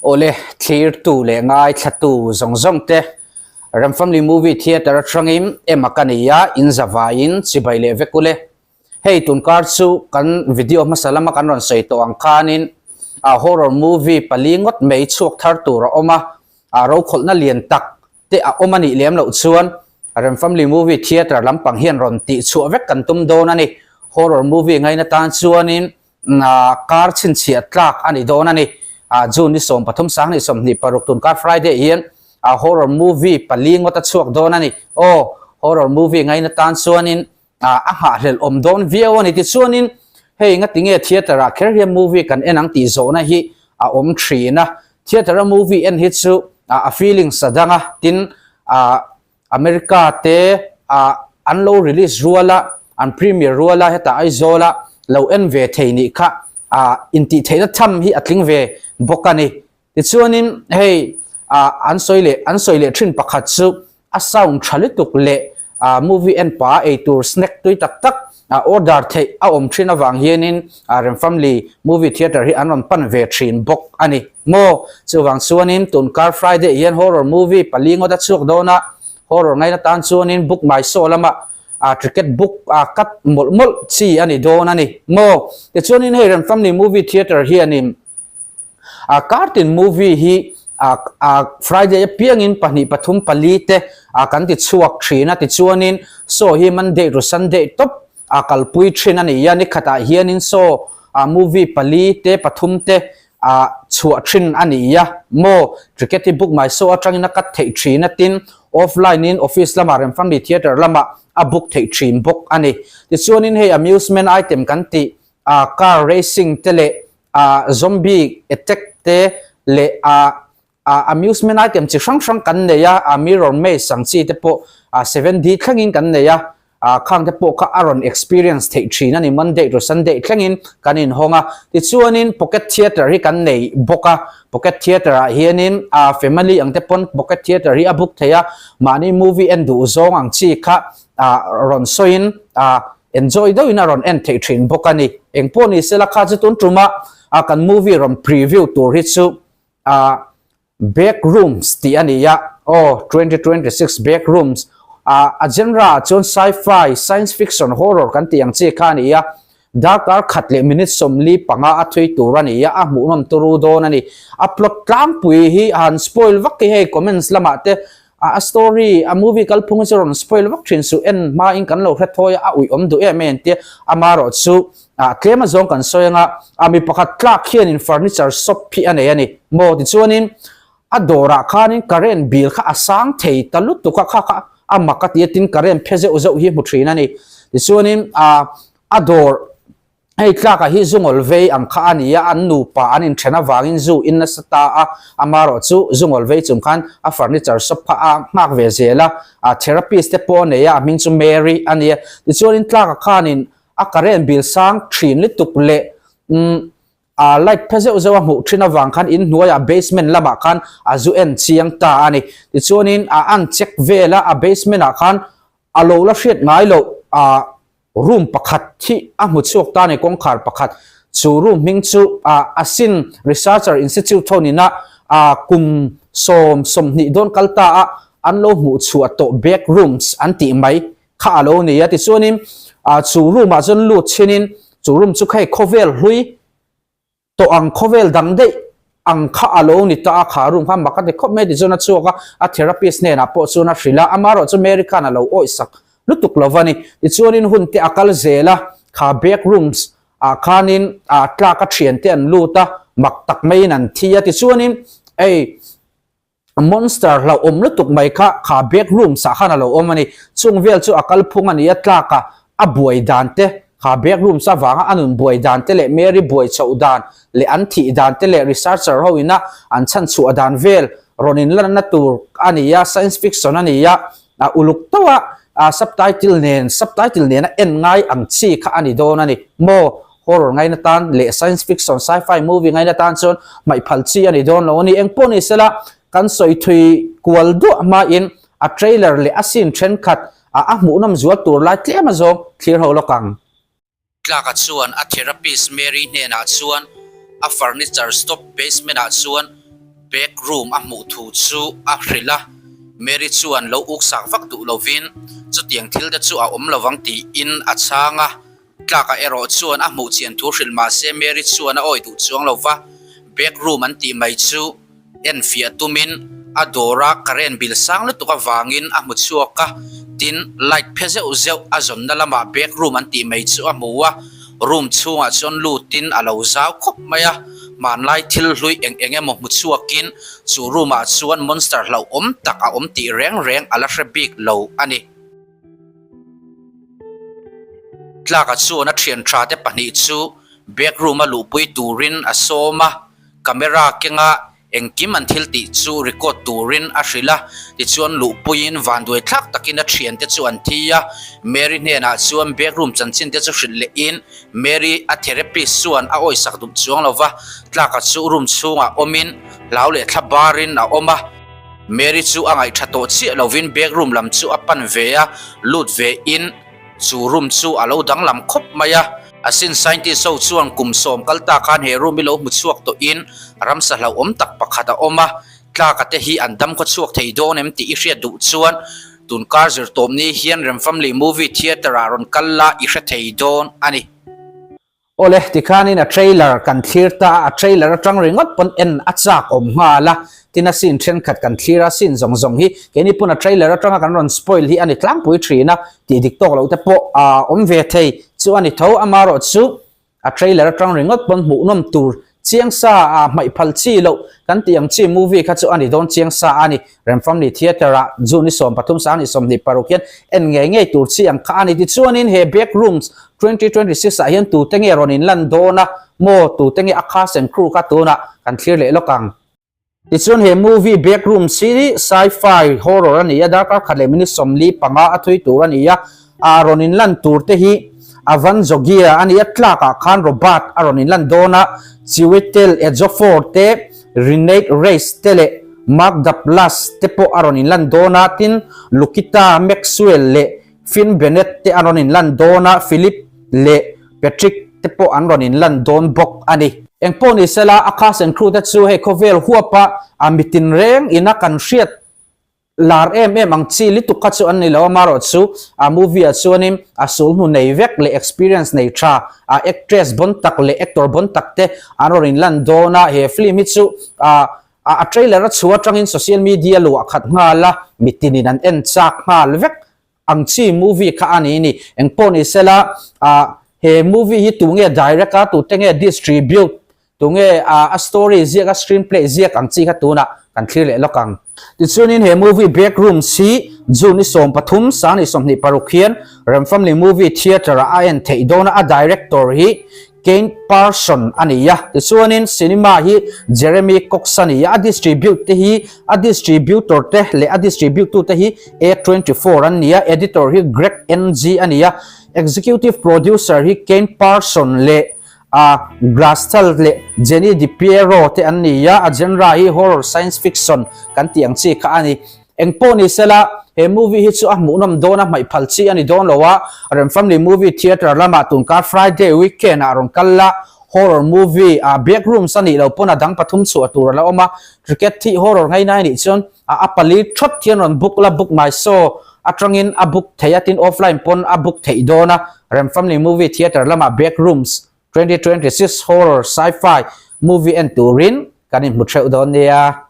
Awle, thlirtu leh ngaithlatu zawng zawng te Rem Family Movie Theatre atangin ema ka nei a, in zavaiin chibai leh vek ule. Hei tunkar chu kan video hmasa lama kan rawn sawi tawh ang khanin horror movie pali ngawt mai chhuak thar tur a awm a, rokhawlhna lian tak te a awm a nih lem loh chuan Rem Family Movie Theatre lampang hian rawn tih chhuah vek kan tum dawn a ni. Horror movie ngaina tan chuanin kar chhinchhiah tlak a ni dawn a ni. June ni 13 sanghnih 26 tun kar Friday hian horror movie pali ngawt a chhuak dawn a ni. Aw, horror movie ngaina tan chuanin a nghahhlelh awm dawn viau a ni. Tichuanin hei ngatinge theatre ah kher hian movie kan en ang tih zawhna hi a awm thin a. Theatre a movie en hi chu a feelings a dang a, tin America te an lo release rual a, an premiere rual a hetah Aizawl a lo en ve thei nih kha intih theihna tham hi a tling ve bawk a ni. Tichuanin hei an sawi leh an sawi leh thin pakhat chu a sound tha lutuk leh movie en pah a eitur snack tui tak tak order theih a awm thin avang hianin Rem Family Movie Theatre hi an rawn pan ve thin bawk a ni maw. Chuvang chuanin tunkar Friday hian horror movie pali ngawt a chhuak dawn a, horror ngaina tan chuanin Book My Show lama ticket book cut mawlh mawlh chi a ni dawn a ni maw. Tichuanin hei Rem Family Movie Theatre hianin A kartin movie hi a a Friday apiangin pahnih pathum pali te a kan ti chhuak thin a tichuanin show hi Monday to Sunday tawp a kalpui thin a ni a nikhatah hianin show a movie pali te pathum te a chhuah thin a ni a maw ticket hi book my show atangin a cut theih thin a tin offline in office lamah Rem Family Theatre lamah a book theih thin bawk a ni tichuanin hei amusement item kan tih a car racing te leh a zombie attack te leh a a amusement item chi hrang hrang kan nei a a mirror maze ang chi te pawh a 7D thlengin kan nei a a khang te pawh kha a rawn experience theih thin a ni Monday to Sunday thlengin kan inhawng a tichuanin pocket theatre hi kan nei bawk a pocket theatre ah hianin a family ang te pawn pocket theatre hi a book thei a mahni movie en duh zawng ang chi kha a rawn sawiin a Enjoy deuhin a rawn en theih thin bawk a ni. Engpawh ni sela kha chu tun tuma a kan movie rawn preview tur hi chu a Back Rooms tih a ni a, aw 2026 Back Rooms a a genre ah chuan sci-fi, science fiction, horror kan tih ang chi kha a ni a, darkar khat leh minute 45 a thui tur a ni a, a hmuhnawm turu dawn a ni. A plot tlangpui hi han spoil vak hi hei comments lamah te A story, a movie kalphung hi chu rawn spoil vak thin suh, en hma in kan lo hre thawi a, a uih awm duh em em tia amarawh chu tlem a zawng kan sawi anga a mi pakhat tlak hian in furniture shop hi a nei a ni maw tichuanin a dawrah khanin current bill kha a sang thei ta lutuk a kha kha a mak a ti a tin current phe zeuh zeuh hi hmu thin a ni tichuanin a dawr Hei tlakah hi zungawl vei ang kha a ni a, an nupa an inthen avangin zu in nasa ta a, amarawh chu zungawl vei chung khan a furniture shop kha a nghak ve zel a, a therapist te pawh a nei a, a hming chu Mary a ni a. Tichuanin tlakah khanin a current bill sang thin lutuk leh umm a light phe zeuh zeuh a hmuh thin avang khan inhnuaiah basement lamah khan a zu en chiang ta a ni. Tichuanin a an check vel a, a basement ah khan a lo la hriat ngai loh a Room pakhat hi a hmu chhuak ta a ni, kawngkhar pakhat. Chu room hming chu Asin Researcher Institute ho nina kum 20 dawn kal ta a an lo hmuh chhuah tawh back rooms an tih mai kha a lo ni a. Tichuanin chu room ah chuan lut chhinin chu room chu hei khawvel hlui tawh ang khawvel dang daih ang kha a lo ni ta a, kha room kha mak a ti khawp mai tichuan a chhuak a, a therapist hnenah pawh chuan a hrilh a, amaherawh chu Mary khan a lo awihsak lutuk lo va ni. Tichuanin hun te a kal zel a, kha back rooms ah khanin ah tlak a thian te an lut a, mak tak maiin an thi a, tichuanin ei Monster hlauhawm lutuk mai kha kha back room sah khan a lo awm a ni. Chung vel chu a kalphung a ni a, tlak a a buai dan te, kha back room sa vanga a nun buai dan te leh Mary buai chhoh dan leh an thih dan te leh researcher ho ina an chhan chhuah dan vel rawn inlanna tur a ni a, science fiction a ni a, a uluk tauh a, a subtitle nen subtitle nena en ngai ang chi kha a ni dawn a ni maw? Horror ngaina tan leh science fiction, sci-fi movie ngaina tan chuan hmaih phal chi a ni dawn lo a ni. Eng pawh ni sela, kan sawi thui kual duah hmain a trailer leh a scene thenkhat a a hmuhnawm zual tur lai tlem a zawng thlir ho lawk ang. Tlaka chuan a therapist Mary hnenah chuan a furniture stop basement ah chuan. Back room a hmuh thu chu a hrilh a, Mary chuan lo uksak vak duh lovin chutiang thil te chu a awm lovang tiin a chhang a. Tlaka erawh chuan a hmuh chian thu hrilh mah se Mary chuan a awi duh chuang lo va, back room an tih mai chu enfiah tumin a dawra current bill sang lutuk avangin a hmu chhuak a, tin light phe zeuh zeuh a zawnna lamah back room an tih mai chu a hmu a, room chhungah chuan lutin a lo zau khawp mai a, hmanlai thil hlui eng eng emaw hmu chhuakin chu room ah chuan monster hlauhawm tak a awm tih reng reng a la hre bik lo a ni. Tlaka chuan a thian tha te pahnih chu back room a luhpui turin a sawm a, camera kenga engkim an thil tih chu record turin a hrilh a, tichuan luhpuiin vanduai thlak takin a thian te chu an thi a, Mary hnenah chuan back room chanchin te chu hrilh lehin Mary a therapist chuan a awisak duh chuang lo va, Tlaka chu room chhungah awmin hlau leh thla barin a awm a. Mary chu a ngaih tha tawh chiah lovin back room lam chu a pan ve a, lut ve in chu room chu a lo danglam khawp mai a. Asin scientist ho chuan kum sawm kal ta khan he room hi lo hmu chhuak tawh in ramsa hlauhawm tak pakhat a awm a, tlaka te hi an dam khaw chhuak thei dawn em tih i hriat duh chuan tunkar zirtawpni hian Remfamily Movie Theatre ah rawn kal la i hre thei dawn a ni. Awle, tikhanin a trailer kan thlir ta a, a trailer atang ringawt pawn en a chak awm nghal a, tin a scene thenkhat kan thlir a, scene zawng zawng hi keini pawn a trailer atanga kan rawn spoil hi a ni tlangpui thin a, tih dik tawk loh te pawh a awm ve thei chu a ni tho, amaherawh chu a trailer atang ringawt pawn hmuhnawm tur chiang sa a hmaih phal chi loh kan tih ang chi movie kha chu a ni dawn chiang sa a ni. Remfamily Theatre ah June ni 13 sang ni 26 hian en ngei ngei tur chi ang kha a ni. Tichuanin he Back Rooms 2026 ah hian tute nge rawn inlan dawn a maw tute nge a cast and crew kha tunah kan thlir leh lawk ang. Tichuan he movie Back Rooms hi sci-fi horror a ni a, darkar khat leh minute 45 a thui tur a ni a, a rawn inlan tur te hi Avan Jogia a ni a, tlak ah khan Robert a rawn inlan dawn a, Chiwetel Ejiofor te, Renate Reis te leh Mark Duplass te pawh a rawn inlan dawn a, tin Lukita Maxwell leh Finn Bennett te an rawn inlan dawn a, Philip leh Patrick te pawh an rawn inlan dawn bawk a ni. Engpawh ni sela, a cast and crew te chu hei khawvel huapa a mitin reng ina kan hriat Lar em em ang chi lutuk kha chu an ni lo a, marawh chu a movie ah chuanin a sulhnu nei vek leh experience nei tha a actress bon tak leh actor bon tak te an rawn inlan dawn a, he film hi chu a a trailer a chhuah atangin social media luah khat nghal a, mitinin an en chak nghal vek ang chi movie kha a ni ni. Engpawh ni sela a he movie hi tunge direct a, tute nge distribute Tunge a story ziak a screenplay ziak ang chi kha tunah kan thlir leh lawk ang. Tichuanin he movie Backrooms hi June i 13, sang ni 26 hian Remfamily Movie Theatre ah a en theih dawn a, a director hi Kane Parson a ni a. Tichuanin cinema hi Jeremy Cox a ni a, a distribute te hi a distributor te leh a distribute tu te hi A24 an ni a, editor hi Greg NG a ni a, executive producer hi Kane Parson leh A Grasthal leh Jenny DiPiero te an ni a, a genre hi horror science fiction kan tih ang chi kha a ni. Engpawh ni sela, he movie hi chu a hmuhnawm dawn a, hmaih phal chi a ni dawn lo a, Remfamily Movie Theatre lamah tunkar Friday weekend ah rawn kal la, horror movie ah back rooms a nih loh pawn a dang pathum chhuah tur a la awm a, cricket thih horror ngainai nih chuan a a pali thawt hian rawn book la, book my show atangin a book theih a, tin offline pawn a book theih dawn a, Remfamily Movie Theatre lamah Back Rooms 2026 Horror Sci-Fi movie en turin kan inhmu theuh dawn nia.